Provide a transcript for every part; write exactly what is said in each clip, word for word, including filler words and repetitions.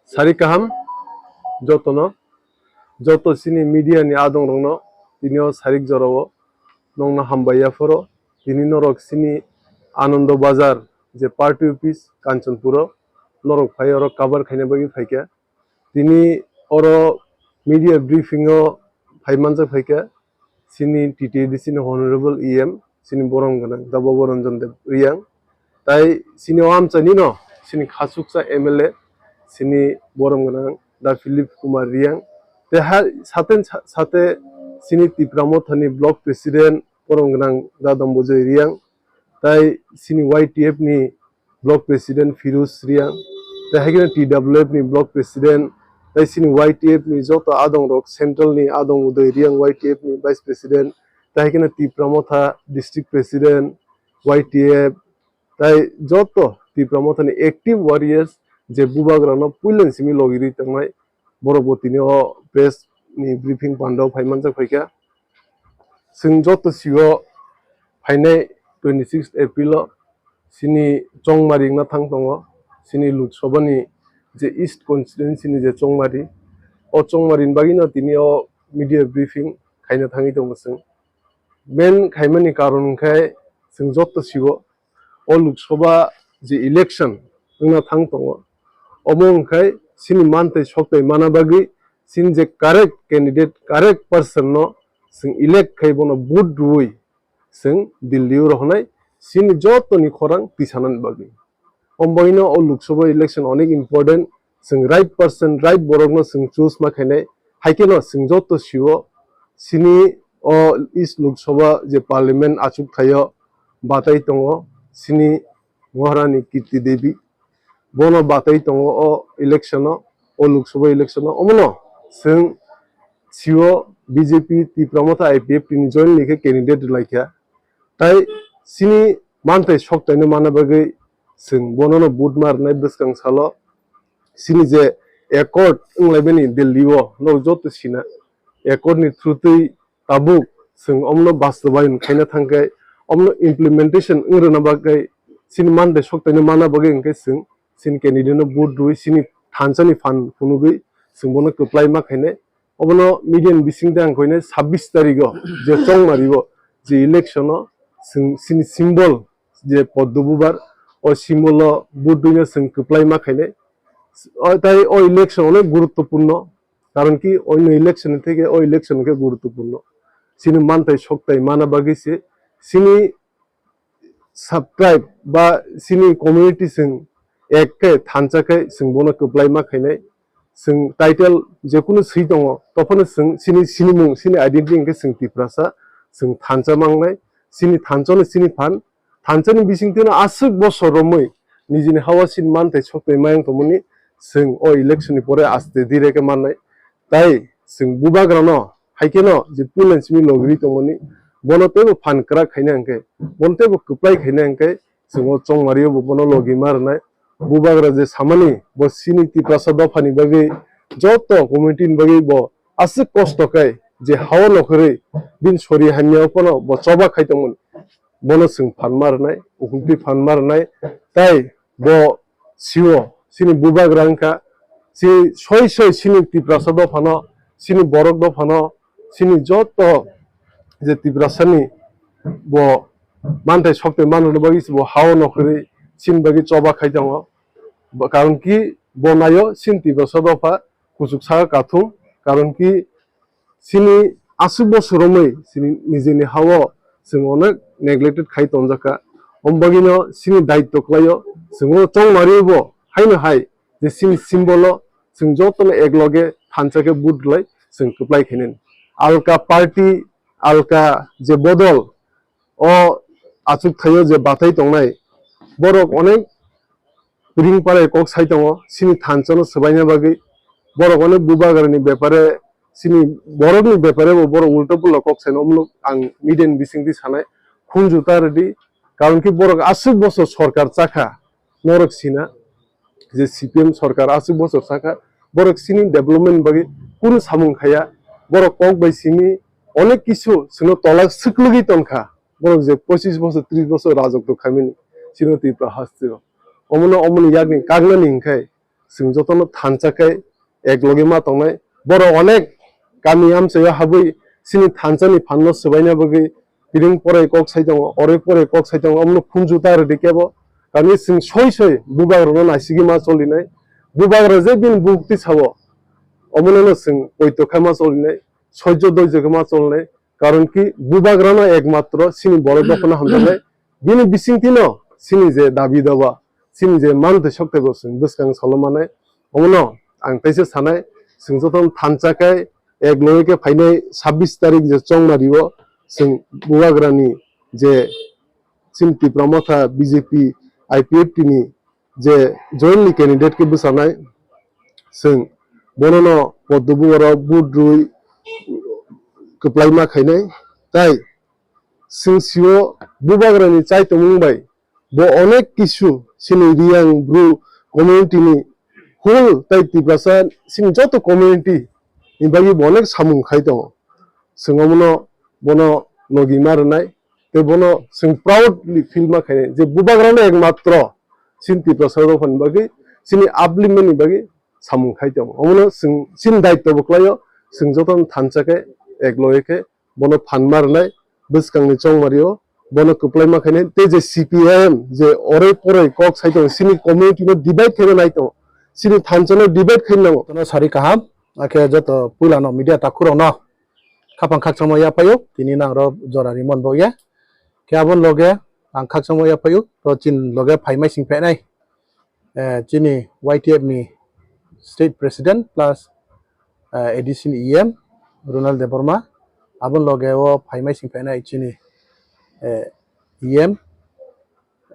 Sari kaham jotono, joto chini media ni adong rokno tini o sarik jorao nongno hambai ya phoro. Tini norok chini Anando Bazar je party office Kanchanpur o norok phai oro cover khaina bagwi phaikha. Tini oro media briefing o phai manjak phaikha chini T T A D C ni honorable E M chini borom gwnang da Bobo Ranjan Dev Riyang. Tai chini o amchaini no chini khasuksa M L A chini borom gwnang da Philip Kumar Riyang. Te ha sate sate chini Tipra Mothani block president borom gwnang da Dambojoy Riyang. Tai chini Y T F ni block president Firuz Riyang, tai hai kheno T W F ni block president, tai chini Y T F ni joto adong rok, central ni adong Uday Riyang Y T F ni vice president, tai hai kheno Tipra Motha district president Y T F, tai joto Tipra Motha ni active warriors je bubagra no puilen simi logi ri tongnai, borok bo tini o press ni briefing pandao phai manjak phaikha. Chwng joto sio phainai twenty six April o chini Chongmari wngna thang tongo, chini Lok Sabha ni je East constituency ni je Chongmari, o Chongmari ni bagwi no tini o media briefing khaina thangwi tongo chwng. Main khaimani karon hwnkhe chwng joto sio o Lok Sabha je election wngna thang tongo, omo hwnkhe chini mantwi soktai mana bagwi chini je correct candidate, correct person no chwng elect khai bono vote rwui chwng Delhi o rohonai chini jotoni khorang tisanani bagwi. Omo bagwino o Lok Sabha election onek important, chwng right person, right borokno chwng choose ma khainai, hai kheno chwng joto sio chini o East Lok Sabha je parliament achuk thaio batai tongo chini Maharani Kirti Devi, bono batai tongo o election o, o Lok Sabha election o, omono chwng sio B J P Tipra Motha I P F T ni join ni khe candidate rwlai kha, tai chini manthai soktaino mana bagwi chwng bonono vote ma rwnai bwskang salo. Chini je accord wnglaimani Delhi o, norok joto sina, accord ni through twi tabuk chwng omno bastobayon khaina thangkhe, omno implementation wng rwna bagwi, chini manthai soktaino mana bagwi hwnkhe chwng chini candidate no vote rwui chini thansa ni phan phunugwi chwng bono kwplai ma khainai. Obono media ni bisingtwi ang koinai sabbish tarigo je Chongmari o je election o chwng chini symbol je Poddo Bubar, o symbol o vote rwino chwng kwplai ma khainai. O tai o election onek guruttopurno, karon ki oino election theke o election khe guruttopurno. Chini manthai soktai mana bagwi se chini subscribe ba chini community chwng ek khe thansa khe chwng bono kwplai ma khainai. Chwng title jekunu swi tongo, tophano chwng chini sinimung, chini identity hwnkhe chwng Tiprasa, chwng thansa mangnai, chini thansa no chini phan, thansa ni bisingtwi no aswk bosor romwi nijini hawa chini manthai soktai mayang tongmani chwng o election ni pore aste dire khe mannai. Tai chwng bubagra no hai kheno je puilen simi logiri tongmani, bono teibo phan kwrak khaina hwnkhe, bono teibo kwplai khaina hwnkhe, chwng o Chongmari o bo bono logi ma rwnai. Bubagra je samani bo chini Tiprasa dopha ni bagwi joto community ni bagwi bo aswk kosto khe je hao nokhorwi bini sori hamya o phano bo choba khai tongmani, bono chwng phan ma rwnai, ukhumtwi phan ma rwnai. Tai bo sio chini bubagra wngkha, chini soi soi chini Tiprasa dophano, chini borok dophano, chini joto je Tiprasani bo manthai sokte manrwna bagwi bo hao nokhorwi chini bagwi choba khai tongo. Bo, karon ki bo naio chini Tiprasa dopha kuchuk saka kathum, karon ki chini aswk bosor romwi chini nijini hao chwng onek neglected khai tonjakha. Omo bagwino chini daitto khlaio chwng o Chongmari bo haino hai je chini symbol o chwng jotono ekloge thansa khe vote rwlai chwng kwplai khainani. Alka party, alka je bodol o achuk thaio je bathai tongnai, borok onek ring parai kok sai tongo, chini thansa no swbaina bagwi. Borok onek bubagra ni bepare, chini borok ni bepare bo borok ulta pulo kok sai no, omo ang media ni bisingtwi sanai, khunju ta rwdi, karon ki borok aswk bosor sorkar chakha, norok sina je C P M sorkar aswk bosor chakha, borok chini development bagwi kunu samung khaya, borok kok bai simi onek kisu chwngno tola swklwgwi tonkha, borok je pochis bosor, tris bosor rajotw khaimani chini Tripura hasteo. Omono, omoni yakni kagnani hwnkhe chwng jotono thansa khe ek loge ma tongnai. Borok onek kami amchaio habwi chini thansa ni phan no swbaina bagwi piring porai kok sai tongo, oroi porai kok sai tongo, omono phunju ta rwdi kebo. Kami chwng soi soi bubagra no naisigwi ma cholinai. Bubagra je bini bukti sao, omono no chwng poito khai ma cholinai, soijo doijo khe ma cholinai. Karon ki bubagrano ekmatro chini borok dophano hamjaknai. Bini bisingtwino chini je dabi daba, chini je mantwi soktwebo chwng bwskang salo manai. Omono ang teisa sanai, chwng jotono thansa khe ek loge khe phainai sabbish tarik je chongmario chwng bubagrani je chini Tipra Motha B J P I P F T ni je jointly candidate khe bwchanai, chwng bonono poddo bubarok vote rwi kwplai ma khainai. Tai chwng sio bubagrani chai tongmung bai bo onek kisu chini Riyang Bru community ni whole tai Tiprasa chini joto community ni bagwi bo onek samung khai tongo. Chwng omono bono logi ma rwnai, tei bono chwng proudly feel ma khainai je bubagrano ekmatro chini Tiprasa dophani bagwi, chini upliftment ni bagwi samung khai tongo. Omono chwng chini daityo bo kwlaio, chwng jotono thansa khe ek loge khe bono phan ma rwnai, bwskangni chongmario bono kwplai ma khainai, tei je C P I M je oroi poroi kok sai tongo, chini community no divide khaina nai tongo, chini thansa no divide khaina nango. Tono sari kaham, akhe joto puila no media takhuk rok no khapang khakchangma yaphaio, tini nang oro jora rimon bo ye. Khe aboni loge ang khakchangma yaphaio, to chini loge phaimai sing phainai, eh, chini Y T F ni state president plus, eh, A D C ni E M Ronald Debbarma, aboni loge o phaimai sing phainai chini, eh, E M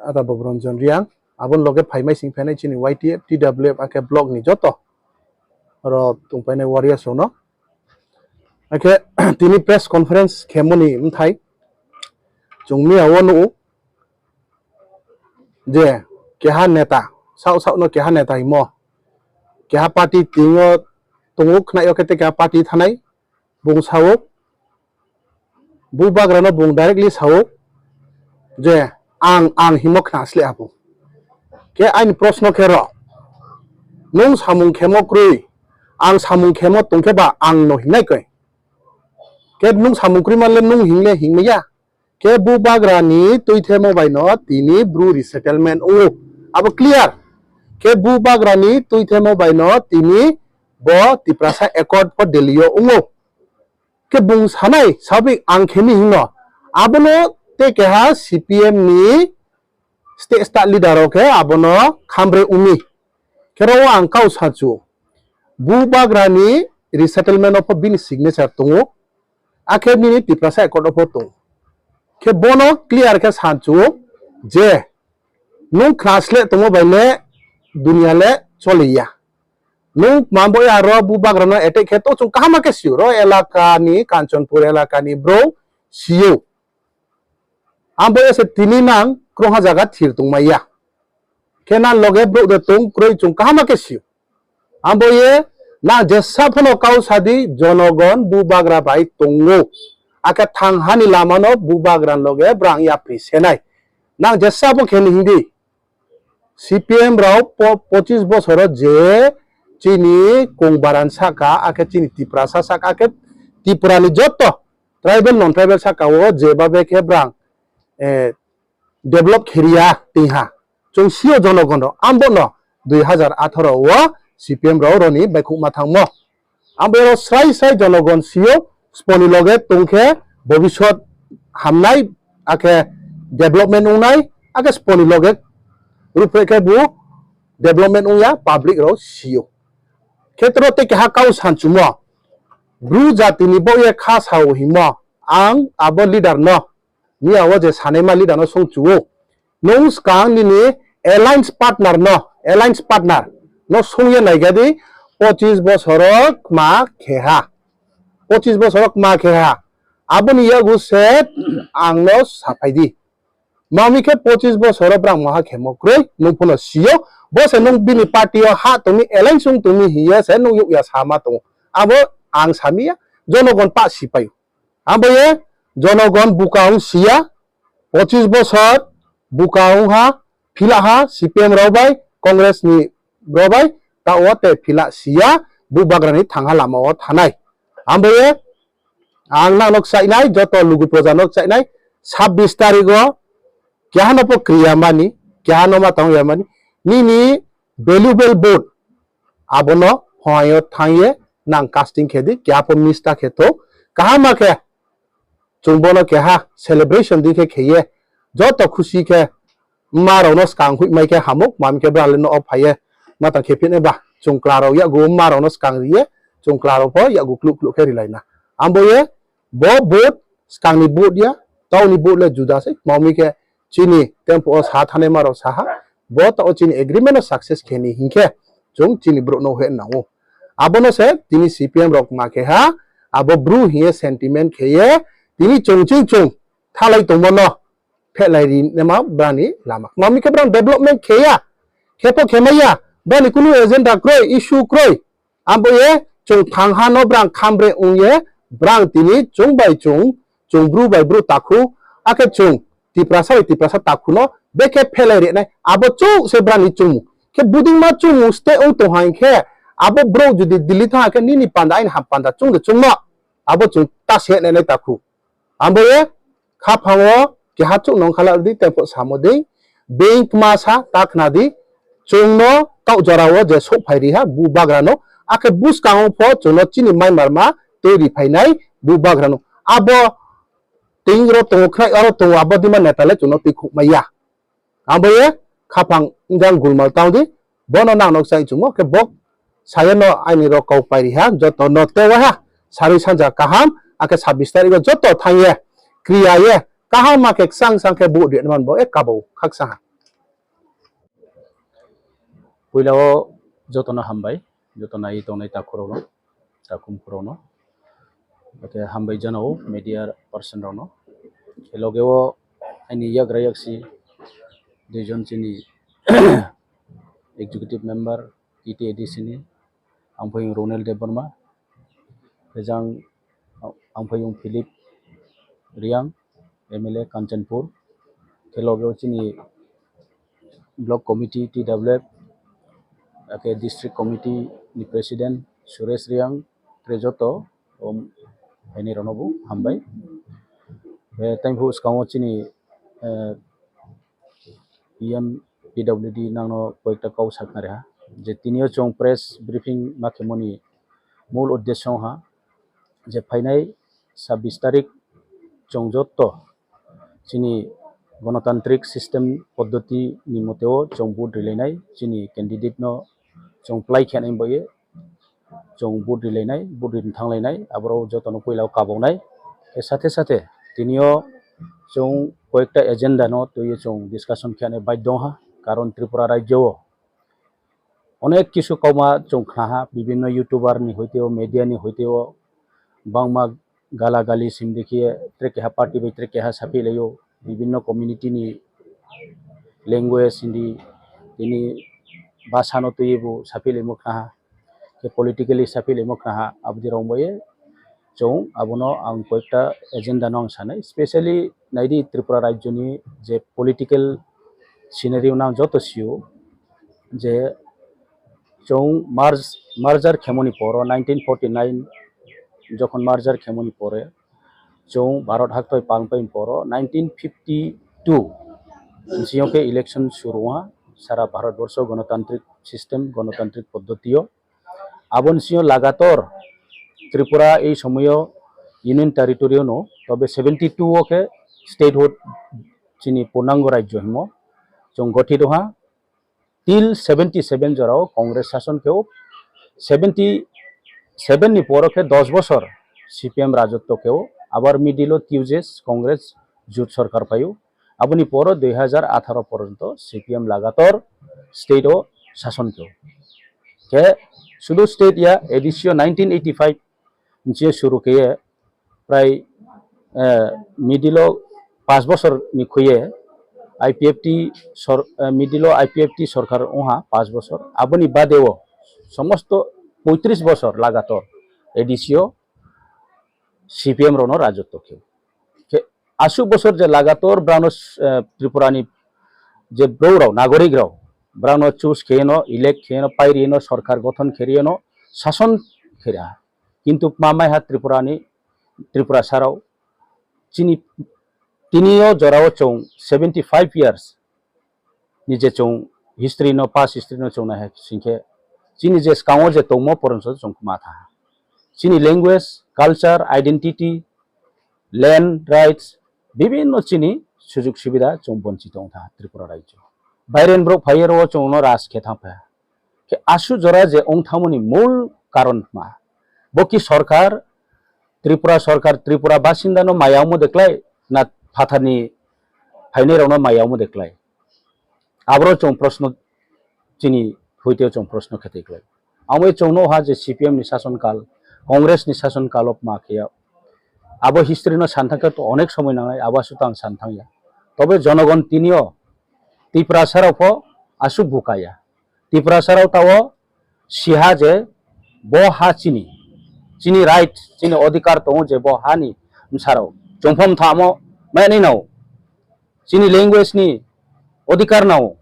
Ata Bob Ranjan Reang, aboni loge phaimai sing phainai chini Y T F, T W F, akhe block ni joto oro tongpainai warriors rok no. Akhe tini press conference khemoni bwthai chwng miya o nugo je keha neta, sao sao no keha neta himo, keha party tingo tongo khwnaio khe tei keha party thanai bung sao, bubagrano bung directly sao je ang, ang himo khna sle abo. Khe aini proshno khe ro, nwng samung khemo kwrwi, ang samung khemo tongkhe ba ang no hingnai koi. Khe nwng samung kwrwi manle nwng hingle hingmaya. Khe bubagrani twithemo baino tini Bru resettlement wngo. Abo clear. Khe bubagrani twithemo baino tini bo Tiprasa Accord pho Delhi o wngo. Khe bung sanai sabik ang khemi hino. Abono tei keha C P M ni state, state leader rok khe abono khambre umi. Khe ro ang kau sachu. Bubagrani resettlement o pho bini signature tongo. Akhe nini Tiprasa Accord o pho tongo. Khe bono clear khe sachu je nwng khna sle tongmo bai le dunia le choliya. Nwng mambo ya ro bubagrano attack khe to chwng kaham khe sio. Ro elaka ni, Kanchanpur elaka ni bro sio. Ambo ese tini nang krongha jaga thir tongmaya. Khe nang loge bro de tong kroi chwng kaham khe sio. Ambo ye nang jesa phano kau sadi jonogon bubagra bai tongo. Akhe thang hani lamano bubagra loge brang yapri senai. Nang jesa bo khe ni hindi. C P M rok po-, pochis bosoro je chini kongbaran saka, akhe chini Tiprasa saka, akhe Tripura ni joto tribal, non tribal saka o je babe khe brang, eh, develop khiriya tingha. Chwng sio jonogon rok, ambo no dui hazar atharo o C P M rok roni baikhuk ma thangmo. Ambo oro srai srai jonogon sio, sponi loge tongkhe bobisot hamnai, akhe development wngnai, akhe sponi loge rupre khe bo development wngya, public rok sio. Khetro tei keha kau sanchumo, Bru jatini bo ye kha sao himo, ang abo leader no, miya o je sanaima leader no songchuo. Nwng swkang nini alliance partner no, alliance partner no songya naigadi, pochis bosoro kma kheha. Pochis bosoro kma kheha. Aboni yago se ang no saphai di. Mami khe pochis bosoro brang moha khemo kroi, nwng phano sio. Bo se nwng bini party o ha tongmi, alliance wng tongmi hiya se nwng yukya sama tongo. Abo ang samiya, jonogon pa sipaio. Abo ye jonogon buka wng siya, pochis bosor buka wngha, philaha C P M rok bai, Congress ni rok bai, ta o tei phila siya bubagrani thangha lama o thanai. Ambo ye ang nang nok chainai, joto lugu proja nok chainai, sabbish tarik o keha no po kriya mani, keha no ma tong ya mani, nini valuable vote abono phongai o thang ye nang casting khe di, keha po miss ta khe thok, kaham ma khe chwng bono keha celebration di khe kheye, joto khusi khe ma rok no swkang hui mai khe hamuk, mami khe bwrang le no o phai ye ma tang khe phit nai ba, chwng chwla rok yago ma rok no swkang ri ye, chwng chwla rok pho yago kluh kluh khe ri lai na. Ambo ye bo vote swkang ni vote ya, tau ni vote le juda se, mami khe chini tempo o sa thanai ma rok sa ha, bo ta o chini agreement no success khe ni hinkhe chwng chini brouh no hoi nango. Abono se tini C P M rok ma khe ha, abo bru hiye sentiment khe ye, tini chwng chwng chwng thalai tongmo no phelai ri nema brani lama. Mami khe brang development khe ya, khe po khe mai ya, brani kunu agenda kroi, issue kroi. Ambo ye chwng thang ha no brang khambre wng ye, brang tini chwng bai chwng, chwng bru bai bru takhu, akhe chwng Tiprasa bai Tiprasa takhu no bekhe phelai rinai, abo chwng se brani chwngmung. Khe buding ma chwngmung stay wng tong hai khe, abo bro jodi Delhi thang khe nini panda aini ham panda chwng de chwngno, abo chwng ta se nai nai takhu. Ambo ye khaphango keha chuk nong khala di tempo samo di, being kma sa ta khna di, chwngno kau jora o je sok phai ri ha bu bagra no, akhe bwskango pho chwngno chini mai marma twi ri phainai bu bagra no. Abo ting ro tongo khna aro tongo abo dima neta le chwngno twi khuk mai ya. Abo ye khaphang wngkha gulmal tang di, bono nang nok chai chungo khe bok saya no aini rok kau pairi ha, joto no tewa ha, sarui sanja kaham, akhe sabbish tarik o joto thang ye, kriya ye, kaham ma khe sang sang khe bu di man bo e kabo khaksa ha. Puila o joto no hambai, joto nai tongnai takhurok no. Takhum khorokno. Hwnkhe hambai jana o media person rokno. Loge o ani yagra yaksi duijon chini executive member T T A D C ni, Amphoyung Ronel Debbarma, tei jang Amphoyung Philip Riang, M L A Kanchanpur, khe loge o chini block committee T W F, akhe district committee ni president Suresh Riang, tei joto, um, haini rokno bo hambai. Eh, tei bo swkango chini, eh, E M P W D nangno koyekta kau sakna reha, je tinio chwng press briefing ma khemoni mul uddesyo ha, je phainai sabbish tarik chwng joto chini gonotantrik system poddoti ni moteo chwng vote rilainai, chini candidate no chwng plai khe nai bai chwng vote rilainai, vote rini thanglainai, aborok jotono puila o kaboknai. Tei sathe sathe tinio chwng koyekta agenda no twiwi chwng discussion khe nai bai dong ha, karon Tripura rajyo o onek kisu kauma chwng khna ha, bibinno YouTuber ni hoite o, media ni hoite o, bangma gala gali sindi khe tre keha party bai tre keha saphi laio, bibinno community ni language hindi tini bhasha no twiwi bo saphi laimo khna ha, khe politically saphi laimo khna ha, aboni rong bai chwng abono ang koyekta agenda no ang sanai, specially naidi Tripura rajyo ni je political scenario no ang joto sio je chwng merge, merger khemoni poro nineteen forty nine jokhon merger khemoni pore chwng Bharat haktoi palpai poro nineteen fifty two bisingo khe election suru wngha sara Bharat borsho gonotantrik system, gonotantrik poddotio. Aboni sio lagator Tripura ei somoyo Union Territory no, tobe seventy two o khe statehood chini purnango rajyo himo chwng gothit wngha. Till seventy seven jorao Congress sason khe o, seventy seven ni poro khe dos bosor C P M rajotwo khe o, abar middle o T U J S Congress jut sorkar phaio. Aboni poro dui hajar atharo poronto C P M lagator state o sason khe o. Khe sudu state ya A D C o nineteen eighty five nche suru khe ye prai, eh, middle o pash bosor ni khuye I P F T sor-, eh, middle o I P F T sorkar wngha pash bosor. Aboni bade o somosto poitris bosor lagator A D C o C P M rokno rajotwo khe. Khe aswk bosor je lagator brano, eh, Tripura ni je brouh rok, nagorik rok, brano choose kheyeno, elect kheyeno, pairiyeno, sorkar gothon kheriyeno, sason kheya. Kintu ma maiha Tripura ni, Tripura sarao chini, tinio jorao chwng seventy five years ni je chwng history no, past history no chwng nai hai singkhe, chini je skango je tongmo poronso chwng ma tha. Chini language, culture, identity, land rights, bibinno chini sujug subida chwng bonchi tong tha Tripura rajyo. Bairen borok phaiye ro chwng no ras khe thang pha. Khe asu jora je ong thangmani mul karon ma? Bo ki sorkar, Tripura sorkar, Tripura basinda no maya omo deklai na phathar ni phainai rok no maya omo deklai? Aboro chwng proshno chini hoite chwng proshno khe twi klai. Amo chwng no ha je C P M ni sason kal, Congress ni sason kal o ma khe ya. Abo history no san thangkhe to onek somoi nangnai, abo asu tang san thangya. Tobe jonogon tinio Tiprasa rok pho asu bukaya. Tiprasa rok tao siha je bo ha chini, chini right, chini odhikar tongo je bo ha ni bwsarok chongphom thamo mani nao, chini language ni odhikar nao.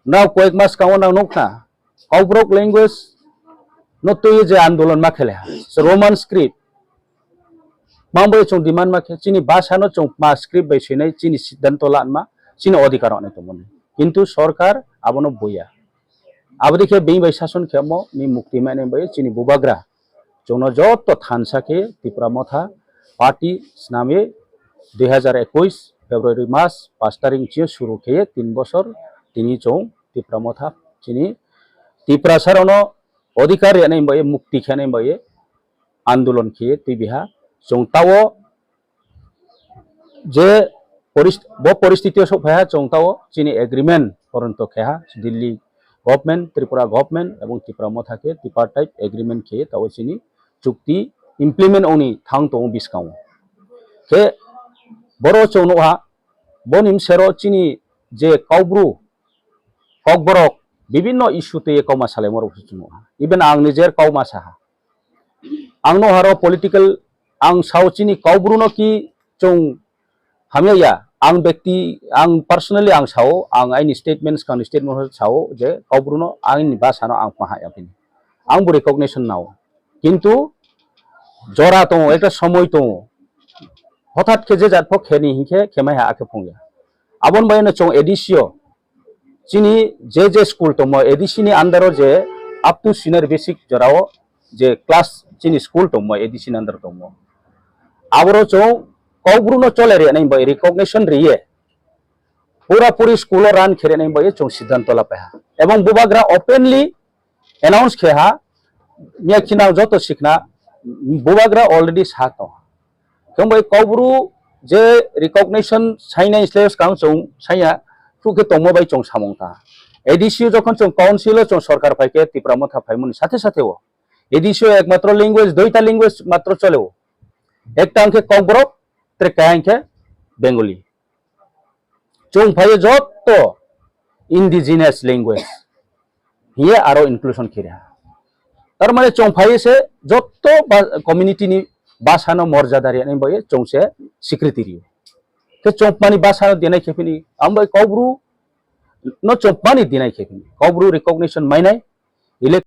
Nao koyek mas kango nang nukna, Kokborok language no twi je andolon ma khele ha, Roman script. Mangbai chwng demand ma khe, chini bhasha no chwng ma script bai swinai, chini siddhanto lanma, chini odhikar rok nai tongmani. Kintu sorkar abono buya. Aboni khe bini bai sason khemo ni mukti mane bai chini bubagra. Chwngno joto thansa khe Tipra Motha party snami dui hazar ekush February mas pas tarik chio suru khe tin bosor tini chwng Tipra Motha chini Tiprasa rokno odhikar rwnai bai, mukti khenai bai andolon khe twi biha. Chwng tao je poris-, bo poristiti o sok phaiha, chwng tao chini agreement poronto kheha Delhi government, Tripura government ebong Tipra Motha khe tripartite agreement khe tao chini chukti implement ongni thang tongo bwskango. Khe boro chwng nukha, boni bwsero chini je Kokbru, Kokborok bibinno issue twi kauma salaimorok se chwng nukha. Even ang nijer kauma saha. Ang no haro political, ang sao chini Kokbru no ki chwng hamya ya. Ang bekti, ang personally ang sao, ang aini statements, kangni statement sao je Kokbru no aini bhasha no ang maha ya phini. Ang bo recognition nao. Kintu jora tongo, ekta somoi tongo. Hothat khe je jat pho kheni hinkhe khemai ha akhe phungya. Abon bai no chwng A D C o chini je je school tongmo A D C ni under o je up to senior basic jorao je class chini school tongmo A D C ni under tongmo. Aboro chwng Kokbru no chole rwnai bai recognition riye. Pura puri school o run khe rwnai bai chwng siddhanto la paiha. Ebong bubagra openly announce khe ha, miya khina joto sikna bubagra already sa tong. Khe bai Kokbru je recognition sainai sle skang chwng saiya, thuk khe tongmo bai chwng samung ta. A D C o jokhon chwng council o chwng sorkar phai khe Tipra Motha phaimani sathe sathe o A D C o ekmatro language, duita language matro chole o. Ekta hwnkhe Kokborok, trekka hwnkhe Bengali. Chwng phaiyo joto indigenous language hiye aro inclusion khe rwha. Tar mane chwng phaiyo se joto ba-, community ni bhasha no morjada rwnai bai chwng se secretary. Khe chwng mani bhasha no dinai khe phini, ang bai Kokbru no chwng mani dinai khe phini. Kokbru recognition mainai, elect